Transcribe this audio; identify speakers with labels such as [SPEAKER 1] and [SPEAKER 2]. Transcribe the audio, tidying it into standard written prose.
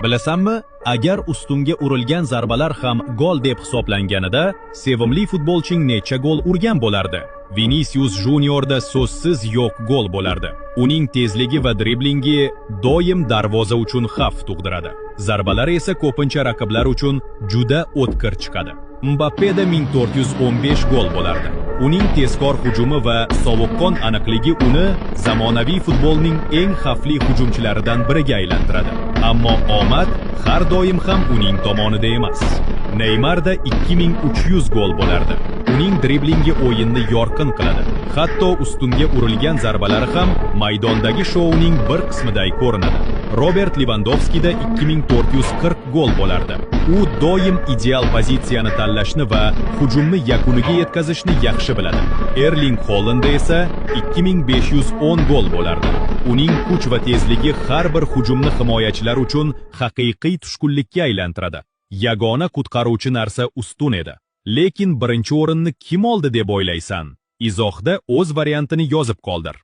[SPEAKER 1] Bilasanmi, agar ustunga urilgan zarbalar ham gol deb hisoblanganida, sevimli futbolching necha gol urgan bo'lardi? Vinicius Juniorda so'zsiz yo'q gol bo'lardi. Uning tezligi va driblingi doim darvoza uchun xavf tug'diradi. Zarbalari esa ko'pincha raqiblar uchun juda o'tkir chiqadi. Mbappeda 1415 gol bo'lardi. Uning tezkor hujumi va sovuqqon aniqligi uni zamonaviy futbolning eng xavfli hujumchilaridan biriga aylantiradi. Ammo omad har doim ham uning tomonida emas. Neymarda 2300 gol bo'lardi. Uning driblingi o'yinni yorqin qiladi. Hatto ustunga urilgan zarbalari ham maydondagi shouning bir qismiday ko'rinadi. Robert Levandovskida 2440 gol bo'lardi. U doim ideal pozitsiyani tanlashni va hujumni yakuniga yetkazishni yaxshi biladi. Erling Hollanda esa 2510 gol bo'lardi. Uning kuch va tezligi har bir hujumni himoyachilar uchun haqiqiy tushkunlikka aylantiradi. Yagona qutqaruvchi narsa ustun edi. Lekin birinchi o'rinni kim oldi deb o'ylaysan? Izohda o'z variantini yozib qoldir.